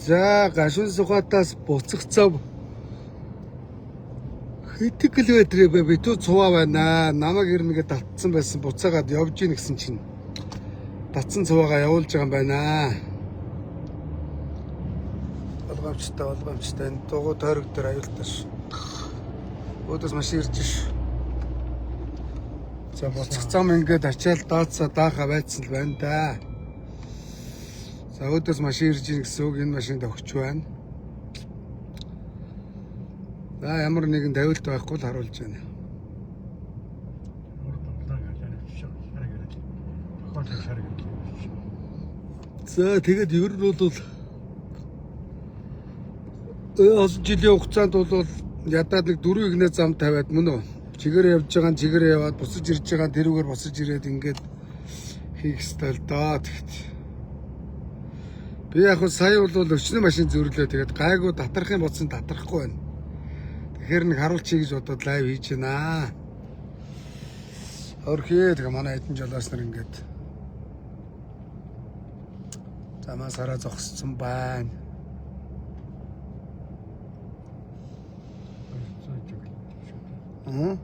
За, гашуун сугаатаас буцах зам хэдэн километр бэ? Битүү цуваа байна. Намайг ирнэгээ татсан байсан. Буцаагаад явж гин гэсэн чинь татсан цуваагаа явуулж байгаа юм байна. Болгоомжтой, болгоомжтой. Энэ дугуй тойрог дээр аюултай ш. Өөдөөс машин ирж ш. За, буцах зам ингээд ачаал даацаа даахаа байцсан л байна да. За, өөдөөс машин ирж ийн гэсэн үг, энэ машинд өгч байна. За, ямар нэгэн тавилт байхгүй л харуулж байна. За, тэгээд ер нь бол олон жилийн хугацаанд бол ядаад нэг дөрвөн игнэ зам тавиад мөн үү? Чигээр явж байгаа нь чигээр яваад буцаж ирж байгаа нь тэрүүгээр буцаж ирээд ингээд хийх ёстой л доо. Тэгэхэд би яг хөө сая бол өчнөө машин зөрлөө, тэгээд гайгүй татархын бодсон татархгүй байна. Тэгэхээр нэг харуулчих гэж бодоод live хийж байна. Орхи тэгээ манай эдэн жолоос нар ингээд замаас хараа зогссон байна. Аа.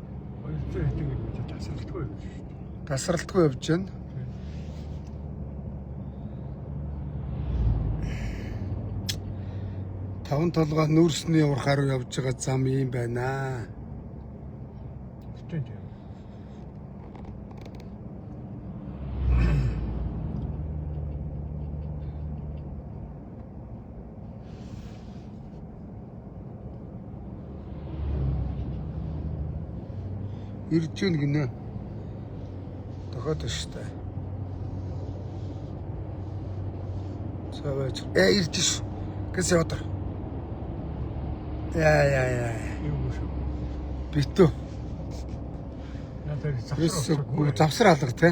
200 хэдэн км тасралтгүй явж шүү дээ. Тасралтгүй явж байна. Таван толгой нүүрсний урхаар руу явж байгаа зам юм байна. Тийм тийм. Ирж гин гинэ. Тохиод штэ. За байж. Ирж ш. Гэс яваад. Яа яа яа. Юу шүү. Битүү. Надад завсар Ерөөсөө завсар алга те.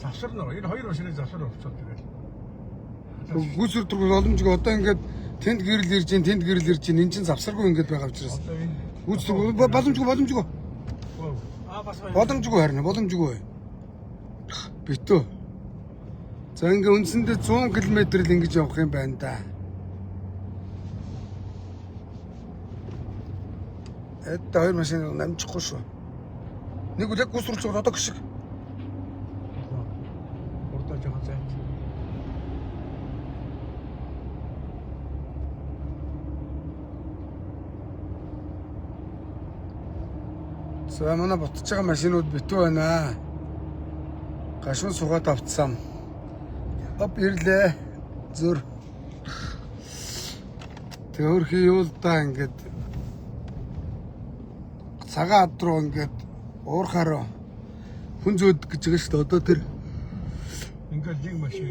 Завсар нөө. Энэ хоёр машины завсар увцаад тэгэл. Гүйцэр дөрвөл боломжгүй одоо ингээд тэнд гэрэл ирж гин, тэнд гэрэл ирж гин, эн чинь завсаргүй ингээд байгаа учраас. Одоо энэ Гүйцэр боломжгүй, боломжгүй. Аа бас байна. Боломжгүй харин боломжгүй. Битүү. За, ингээ үндсэндээ 100 км л ингэж явах юм байна да. Эд хоёр машин намжихгүй шүү. Нэг үл яг гүйцэрлж байгаа одоо гიშг. Урдаа жоохон зайт. За, манай бутж байгаа машинууд битүү байна. Гашуун сугаад авцсан. Оп, ирлээ. Зөр. Тэг өөрхий юу л да, ингээд цагаан ад руу ингээд уурхаар хүн зөөд гэж байгаа шүү дээ. Одоо тэр Ингээл нэг машин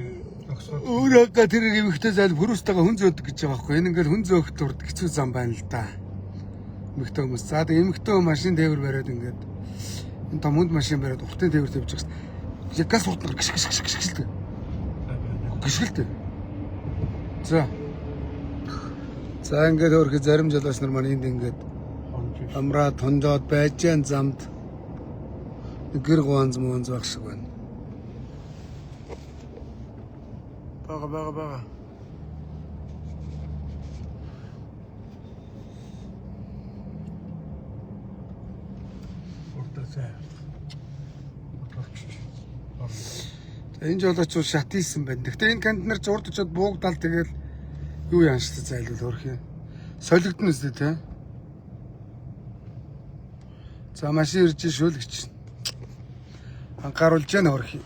зогсоод өөрөө тэр эмэгтэй зайл хөрөөстэйгээ хүн зөөд гэж байгаа байхгүй. Энэ ингээд хүн зөөх дурд хэцүү зам байна л да. Эмэгтэй хүмүүс. За, тэг эмэгтэй хүн машин тээвэр бариад ингээд энэ том хүнд машин бариад уртын тээвэр тавьж байгаа шүү. Яг газ уртнаар гიშ гიშ гიშ гიშ гიშ гიშгэлтэй. За. За, ингээд өөрхий зарим жолооч нар маань энд ингээд амраа тонжоод байж гэн замд нэг гэр гуанз муанз байх шиг байна. Бага бага бага. Урдаа зай. Бодлогч. Энэ жолооч бол шат ийсэн байна. Гэхдээ энэ контейнер ч урд очиод буугдал тэгэл юу яанштай зайлвал өөрхий. Солигдсон үстэй те. За, машин ирж шүүл гэж. Анхааруулж яана өөрхий.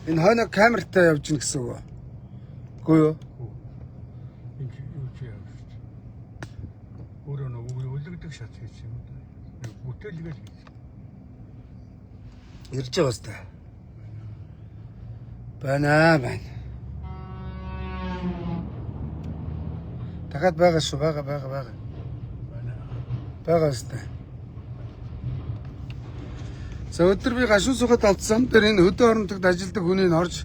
Энэ хойно камертай явж гин гэсэн үг. Үгүй юу? Энэ юу чи яав шүү дээ. Өөрөө нөгөө үлэгдэх шат хийсэн юм да. Нэг бүтээлгээл хийсэн. Ирж байгаа сте. Байна байна. Дахиад байгаа шүү, байгаа байгаа байгаа. Байна. Байгаа сте. За, өдөр би гашуун сухад алдсан дээр энэ хөдөө оронтогт ажилдаг хүнийг орж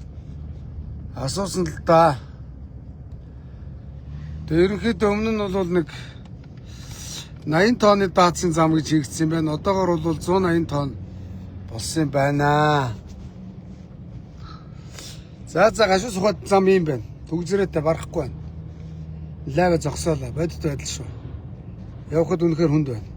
асуусан л да. Тэгээ ерөнхийдөө өмнө нь бол нэг 80 тонны даацын зам гэж хийгдсэн юм байна. Одоогор бол 180 тонн болсон юм байна. За за, гашуун сухад зам юм байна. Түгжрээтэй барахгүй байна. Лайв зогсоолаа. Бодит байдал шүү. Явхад үнэхээр хүнд байна.